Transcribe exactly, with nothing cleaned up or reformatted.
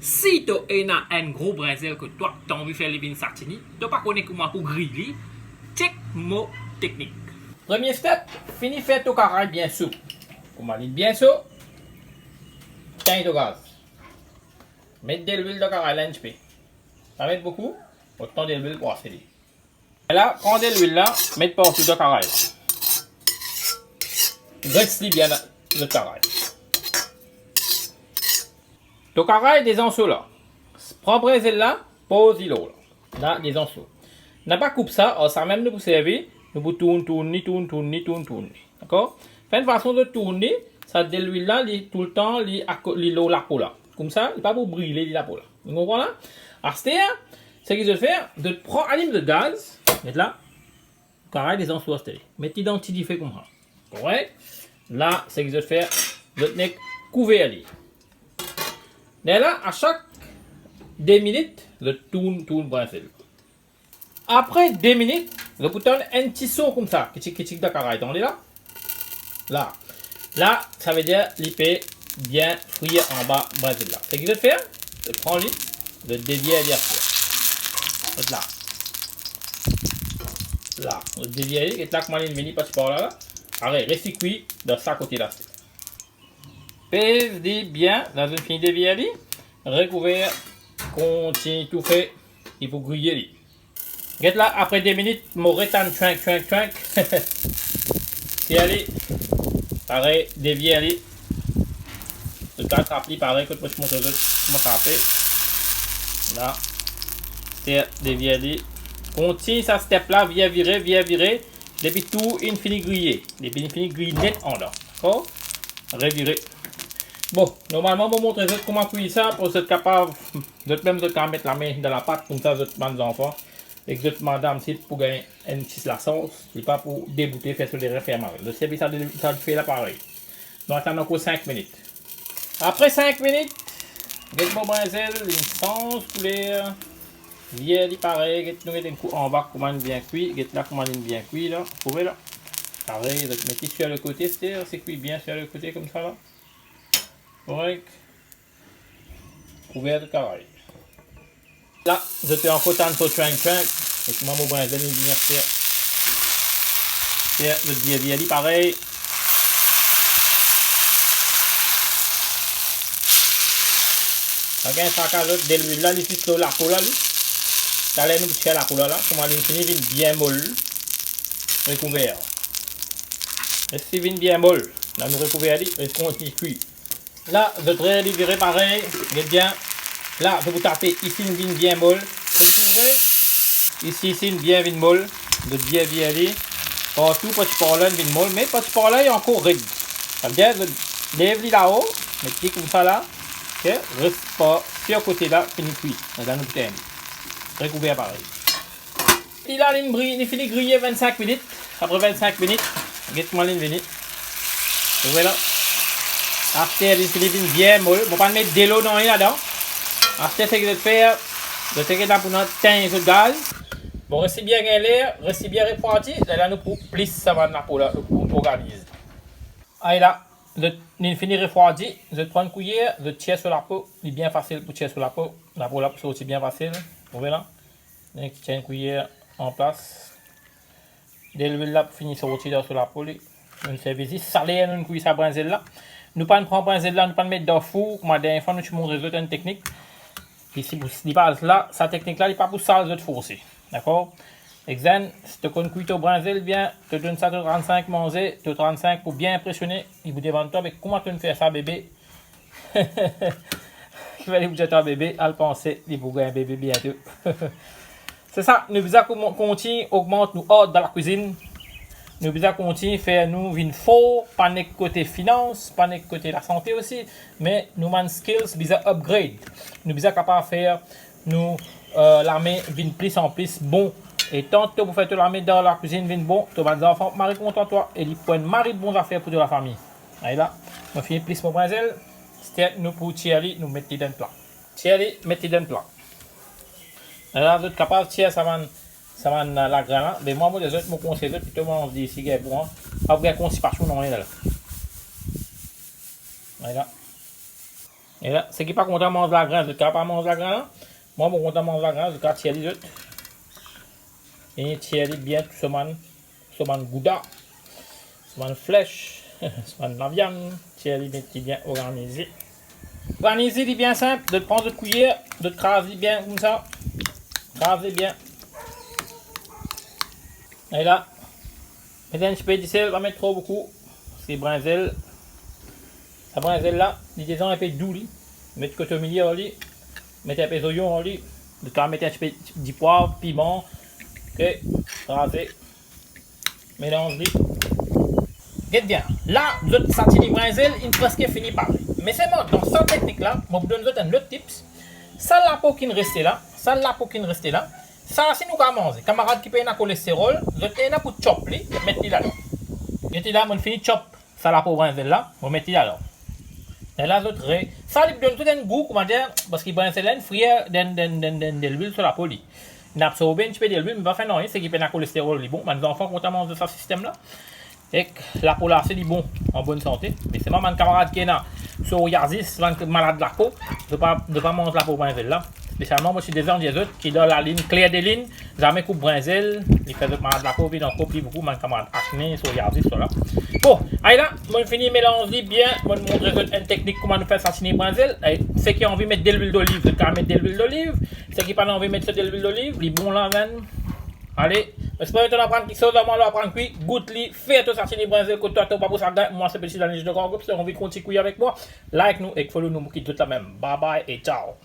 Si to ena enn gro brinzel kot twa, to anvi fer li vinn satini, to pa kone kouma pou griy li, chek mo teknik. Premie step, fini fer to karay bien so. Kouma li bien so, tegn to gaz. Met delwil dan karay la enn tipe. Pa met boukou, otan delwil pou ase li. La, pran delwil la, met partou dan karay la. Gres li bien dan karay. To karay dezan so la. Pran brinzel la, poz li lor la. La, dezan so. Nou pa koup sa, ar samem nou pou servi, nou pou tourn, tourn li, tourn, tourn li, tourn, tourn li. Dakor? Fer enn fason zot tourn li, sa delwil la, li toultan, li ako-, li lor lapo la. Koumsa, li pa pou brile li lapo la. Ou konpran la? Aster, seki zot fer, zot pran, alim zot gaz, met la, karay dezan so aster. Met li dan ti dife koumsa. Korek? La, seki zot fer, zot nek kouver li. Lerla, a sak de minit, zot tourn, tourn brinzel. Apre de minit, zot pou tann enn ti son koumsa, kitik, kitik dan karay, tande la? La. La, savedir li pe bien frir anba brinzel la. Seki zot fer, zot pran li, zot devir li aster. Zot la. La, zot devir li, get la kouma li vini parti par la, la. Are, les li kwi dan sa kote la. Pez li bien, la zot fini devir li, rekouver, kontign toufe, li pou griye li. Get la, apre de minit, mo retann tchwenk, tchwenk, tchwenk. Tir li, parey, devir li. Zot kapav trap li parey kot mo ti montre zot kouma trape. La. Tir, devir li. Kontign sa step la, vire, vire, vire, vire. Depi tou inn fini griye. Depi inn fini griye net andan. Dakor? Revire. Bon, normalman, mo montre zot kouma kwi sa, pou zot kapav, zot mem zot kapav met lame dan lapat, koumsa zot bann zanfan ek zot madam, si pou gagn enn ti lasans, li pa pou deboute, fer so lerin fer mal. Zot servi sa, sa dife la parey. Nou atann ankor sink minit. Apre sink minit, get mo brinzel, li sanz kouler. Vir li parey, get nou get enn kou anba kouma li bien kwi, get la kouma li bien kwi la, trouve la. Parey, zot met li sir le kote, se, se kwi bien sir le kote koumsa la. Korek. Kouver to karay. La, zot pe ankor tann so tchwenk tchwenk. Ek mwa mo brinzel inn vini aster. Fer zot vir, vir li parey. Pa gagn traka zot, delwil la, li zis lor lapo la, li. Taler nou pou tir lapo la, la, kouma li fini vinn bien mol. Rekouver. Les li vinn bien mol. La, nou rekouver li, les kontign kwi. La, zot revire parey, get bien. La, zot pou tape, isi inn vinn bien mol. Zot trouve? Isi, isi inn bien vinn mol. Zot vir, vir li. Partou, parti par la inn vinn mol, me parti par la, li ankor red. Savedir, zot lev li lao, met li koumsa la. Ok, res par sir kote la, fini kwi. Lerla nou pou termine. Rekouver parey. Li la, li bri-, li fini griye vennsink minit. Apre vennsink minit, get kouma li vini. Ou trouve la. Aster li fini vinn bien mol. Mo pa'nn met delo nanye ladan. Aster seki zot fer, zot seki la pou nou tegn zot gaz. Bon, les li bien gagn ler, les li bien refrwadi. Lerla nou pou plis sa bann lapo la, nou pou organiz. Ala, zot, li fini refrwadi, zot pran kwiyer, zot tir so lapo, li bien fasil pou tir so lapo. Lapo la pou sorti bien fasil. Ou trouve la. Nek tir enn kwiyer an plas. Delwil la pou fini sorti dan so lapo li. Nou servi zis sa ler nou kwi sa brinzel la. Nou pa'nn pran brinzel la, nou pa'nn met dan four, kouma dernie fwa nou ti montre zot enn teknik. Li si pou, li pa la, sa teknik la, li pa pou sal zot forse. Dakor? Exen, si to konn kwi to brinzel bien, to donn sa to trannsink manze, to trannsink pou bien inpresione, li pou demann twa, me kouma to'nn fer sa, bebe? Ki fer li pou dir twa bebe, al panse, li pou gagn bebe biento. Se sa, nou bizin koum-, kontign ogmant nou art dan lakwizinn. Nou bizin kontign fer nou vinn for, pa nek kote finans, pa nek kote lasante osi, me nou bann skills bizin upgrade. Nou bizin kapav fer nou, eh, lame vinn plis an plis bon. E tan to pou fer to lame dan lakwizinn vinn bon, to bann zanfan mari kontan twa e li pou enn mari bon zafer pou to lafami. Ala, mo fini plis mo brinzel. Aster nou pou tir li, nou met li dan pla. Tir li, met li dan pla. Ala, zot kapav tir sa bann, sa bann, eh, lagrin la. Me mwa, mo dir zot, mo konsey zot, plito manz li isi, gagn bon, pa pou gagn konstipasion, non, la. Ala. E la, seki pa kontan manz lagrin, zot kapav pa manz lagrin la. Mwa, mo kontan manz lagrin, zot kapav tir li zot. E tir li bien, tou so bann, so bann gouda, so bann flesh, so bann laviann, tir li, met li bien organize. Organize li bien sinp, zot pran zot kwiyer, zot kraz li bien koumsa. Kraz li bien. E la, met enn tipe disel, pa met tro boukou, parski brinzel, sa brinzel la, li deza inpe dou li. Met kotomilie ar li, met inpe zoyon ar li, zot kapav met enn tipe dipwav, piman, ok, kraze, melanz li. Get bien, la, zot satini brinzel inn preske fini pare. Me selman, dan sa teknik la, mo pou donn zot enn lot tips. Sa lapo ki'nn reste la, sa lapo ki'nn reste la, sa si nou kapav manze. Kamarad ki pena kolesterol, zot ena pou chop li, met li ladan. Get li la, mo'nn fini chop sa lapo brinzel la, mo met li ladan. E la zot re, sa li pou donn zot enn gou, koumadir, parski brinzel la inn frir dan, dan, dan, dan delwil so lapo li. Inn absorbe enn tipe delwil, me pa fer nanye, seki pena kolesterol li bon. Bann zanfan kontan manz sa sistem la. Ek lapo la, se li bon, an bonn sante. Me selman bann kamarad ki ena psoriasis, bann malad lapo, zot pa, zot pa manz lapo brinzel la. Spesialman, mo ti deza dir zot ki dan lalinn, kler de linn, zame koup brinzel, li fer zot malad lapo vinn ankor pli boukou, bann kamarad akne, psoriasis, sa la. Bon, ala, mo'nn fini melanz li bien, mo'nn montre zot enn teknik kouma nou fer satini brinzel. E seki anvi met delwil doliv, zot kapav met delwil doliv. Seki pena anvi met so delwil doliv, li bon la, menn. Ale, espere to'nn aprann kiksoz, mwa, aprann kwi, gout li, fer to satini brinzel kot twa, to pa pou sa gagn. Mwa se Petit Daniel de Grand Groupe, si anvi kontign kwi avek mwa, like nou ek follow nou, mo kit zot lamem. Bye bye e ciao.